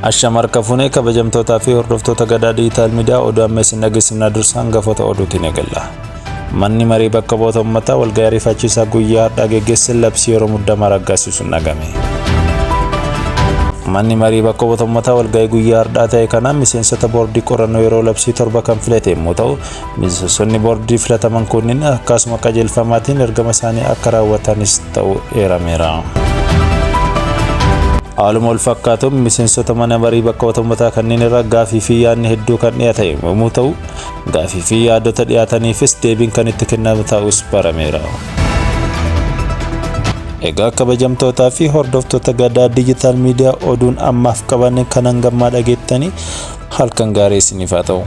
Ashama harka fuunee kabajamtootaa fi hordoftoota Gadaa Digital Media, oduu amma isin dhageessifnaa, dursa hangafoota oduutiin eegalla. Manni marii bakka bu'oota uummataa walgahii ariifachiisaa guyyaa har'aa geggeesse labsii yeroo muddamaa raggaasisuun dhagame. Manni marii bakka bu'oota uummataa walgahii guyyaa har'aa ta'e kanaan miseensota boordii qorannoo yeroo labsii 7 kan filate yommuu ta'u, miseensonni boordii filataman kunniin akkasuma qajeelfamaatiin ergama isaanii akka raawwatanis ta'uu eerameera. Haaluma wal fakkaatuun miseensota mana marii bakka bu'oota uummataa kanneen irraa gaafii fi yaadni hedduu kan dhiyaate yommuu ta'u, gaafii fi yaadota dhiyaataniifis deebiin kan itti kennamu ta'us barameera. Egaa kabajamtootaa fi hordoftoota Gadaa Digital Media, oduun ammaaf qabanne kan hangammaa dhageettanii, halkan gaarii isiniif haa ta'u.